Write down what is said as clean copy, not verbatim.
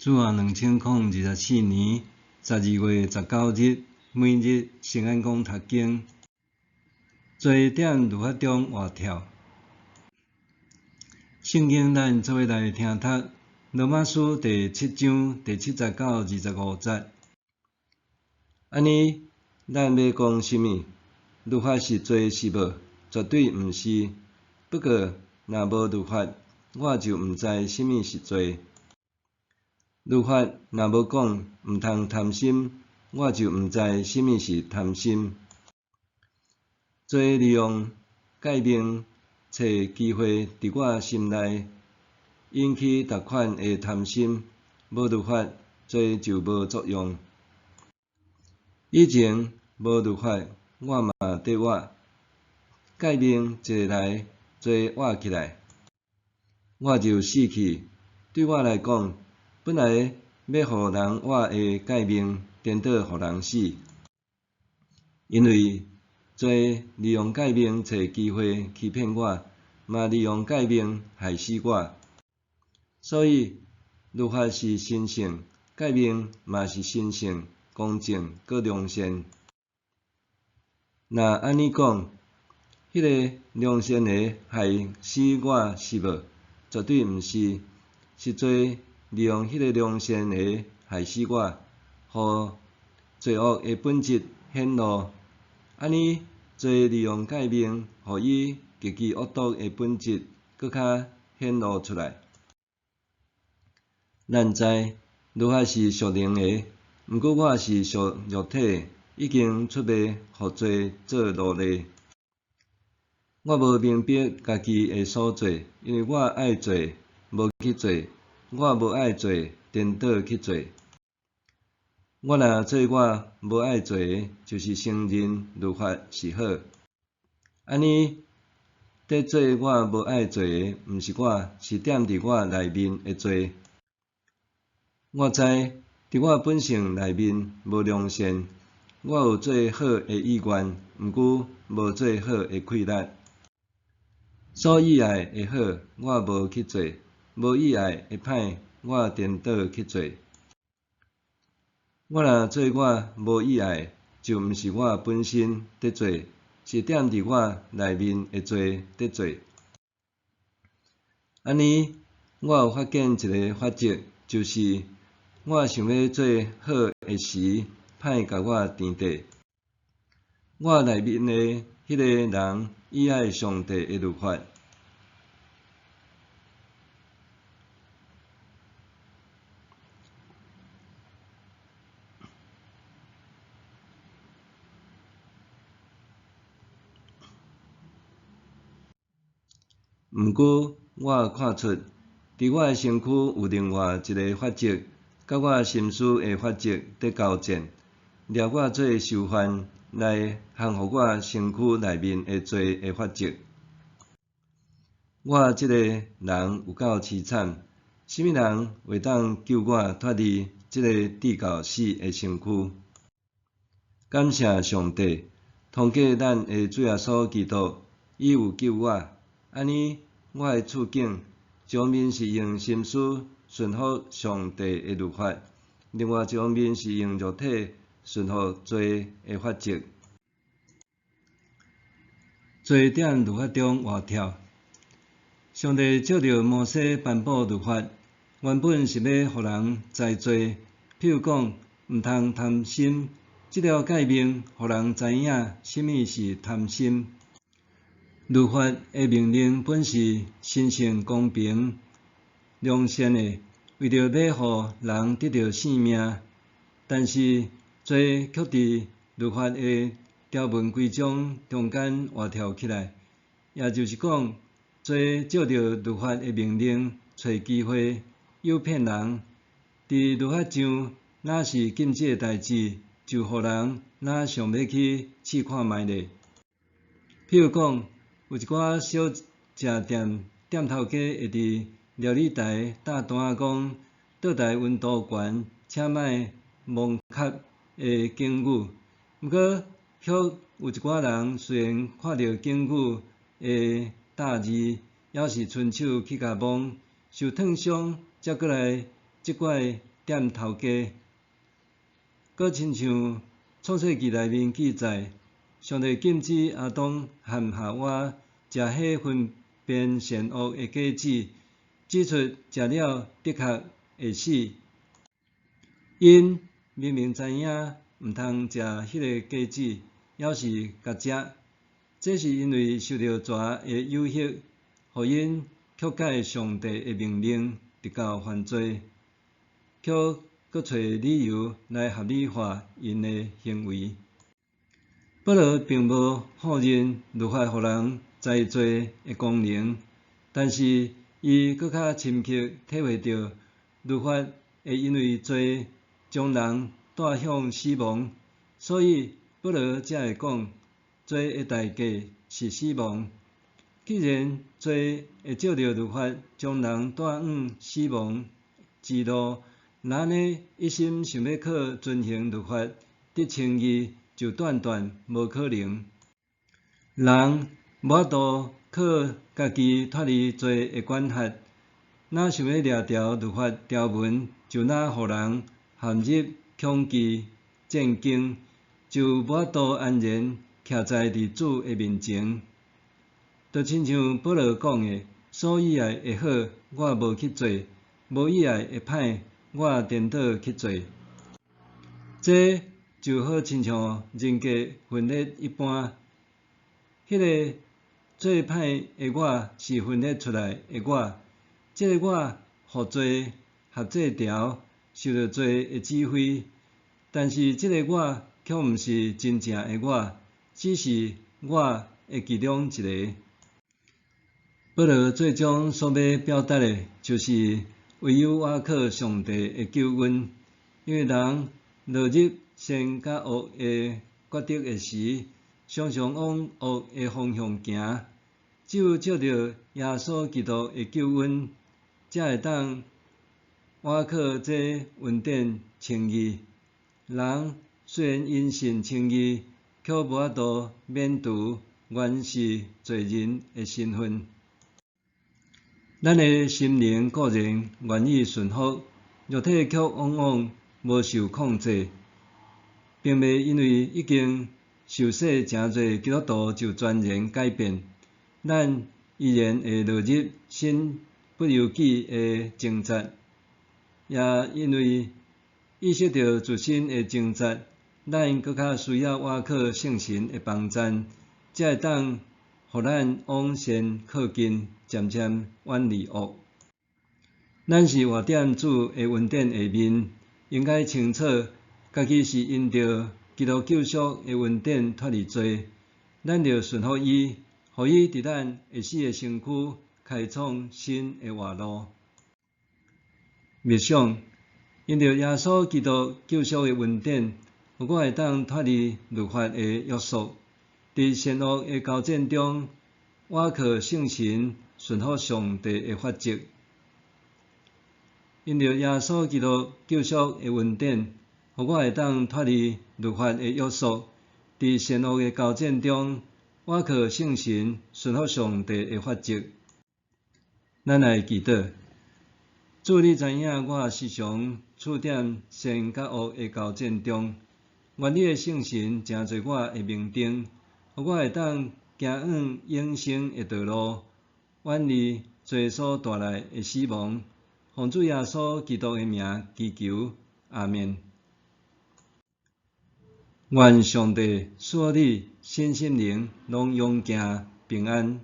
主后2024年12月19日，每日圣安讲读经，罪踮律法中活跳。圣经咱做伙来听读罗马书第七章第七节到25节。按呢，咱欲讲啥物？律法是罪是无？绝对毋是。不过，若无律法，我就毋知啥物是罪。律法若无讲毋通贪心，我就毋知啥物是贪心。罪利用诫命揣机会伫我心内引起逐款的贪心，无律法，罪就无作用。以前无律法，我嘛伫活，诫命一来，罪活起来，我就死去。对我来讲，本来欲予人活的诫命，颠倒予人死。因为罪利用诫命揣机会欺骗我，嘛利用诫命害死我。所以律法是神圣，诫命嘛是神圣、公正、阁良善。若按呢讲，彼个良善的害死我是无？绝对毋是，是罪利用彼个良善的害死我，予罪恶的本质显露。按呢，罪利用诫命，予伊极其恶毒的本质阁较显露出来。咱知律法是属灵的，毋过我是属肉体的，已经出卖予罪做奴隶。我无明白家己的所做，因为我爱做，无去做；我无爱做，颠倒去做。我若做我无爱做的，就是承认律法是好。按呢，伫做我无爱做的，毋是我，是踮伫我内面的罪。我知伫我本性内面无良善，我有做好的意愿，毋过无做好的气力。所意爱的好，我无去做；无意爱的歹，我颠倒去做。我若做我无意爱，就毋是我本身伫做，是踮伫我内面的罪伫做。按呢，我有发现一个法则，就是我想欲做好的时，歹共我缠底。我内面的彼个人意爱上帝的律法。毋过，我看出，伫我的身躯有另外一个法则，佮我心思的法则伫交战，掠我做囚犯，来降服我身躯内面的罪的法则。我这个人有够凄惨，啥物人会当救我脱离这个至到死的身躯？感谢上帝，通过咱的主耶稣基督，伊有救我。按呢，我的处境，一方面是用心思顺服上帝的律法，另外一方面是用肉体顺服罪的法则。罪踮律法中活跳。上帝借著摩西颁布律法，原本是欲予人知罪，譬如讲，毋通贪心，这条诫命予人知影啥物是贪心。律法的命令本是神圣、公平、良善的，为著欲予人得著性命。但是罪却伫律法的条文规章中间活跳起来，也就是讲，罪借著律法的命令揣机会诱骗人。伫律法上，若是禁止的代志，就予人若想欲去试看觅咧。譬如讲，有一寡小食店店头家会伫料理台貼单仔讲，桌台温度悬，请莫摸壳的警语。毋过，却有一寡人虽然看著警语的貼字，犹是伸手去共摸，受烫伤，才阁来责怪店頭家。閣親像創世記內面記載，上帝禁止亞當和夏娃食彼分辨善惡的果子，指出食了的確會死。𪜶明明知影毋通食彼个果子，猶是共食。這是因為受著蛇的誘惑，予𪜶曲解上帝的命令，直到犯罪，卻閣揣理由來合理化𪜶的行為。保羅並無否認律法予人知罪的功能，但是伊閣較深刻體會著律法會因為罪將人帶向死亡，所以保羅才會講罪的代價是死亡。既然罪會藉著律法將人帶往死亡之路，若按呢一心想欲靠遵行律法得稱義，就斷斷無可能。人無法度靠家己脫離罪的管轄，若想欲掠牢律法條文，就若予人陷入恐懼戰驚，就無法度安然徛在佇主的面前。就親像保羅講的：所喜愛的好，我無去做；無喜愛的歹，我顛倒去做。這就好親像人格分裂一般，彼个做歹的我是分裂出來的我，這个我予罪箝制牢，受著罪的指揮，但是這个我卻毋是真正的我，只是我的其中一个。保羅最終所欲表達的，就是唯有倚靠上帝的救恩，因為人落入善佮惡的抉擇的時，常常往惡的方向行。只有藉著耶穌基督的救恩，才會當倚靠這恩典稱義。人雖然因信稱義，卻無法度免除原是罪人的身份。咱的心靈固然願意順服，肉體卻往往無受控制，並袂因為已經受洗成做基督徒就全然改變。咱依然會落入身不由己的掙扎，也因為意識著自身的掙扎，咱閣較需要倚靠聖神的幫贊，才會當予咱往善靠近，漸漸遠離惡。咱是活佇主的恩典下面，應該清楚家己是因著基督救贖的恩典脫離罪，咱著順服伊，予伊佇咱會死的身軀開創新的活路。默想，因著耶穌基督救贖的恩典，予我會當脫離律法的約束，佇善惡的交戰中，倚靠聖神順服上帝的法則。因著耶穌基督救贖的恩典，予我會當脫離律法的約束，佇善惡的交戰中，倚靠聖神順服上帝的法則。咱來祈禱，主，你知影我時常處佇善佮惡的交戰中，願你的聖神成做我的明燈，予我會當行往永生的道路，遠離罪所帶來的死亡。奉主耶穌基督的名祈求，阿們。願上帝賜予你身心靈攏勇健平安。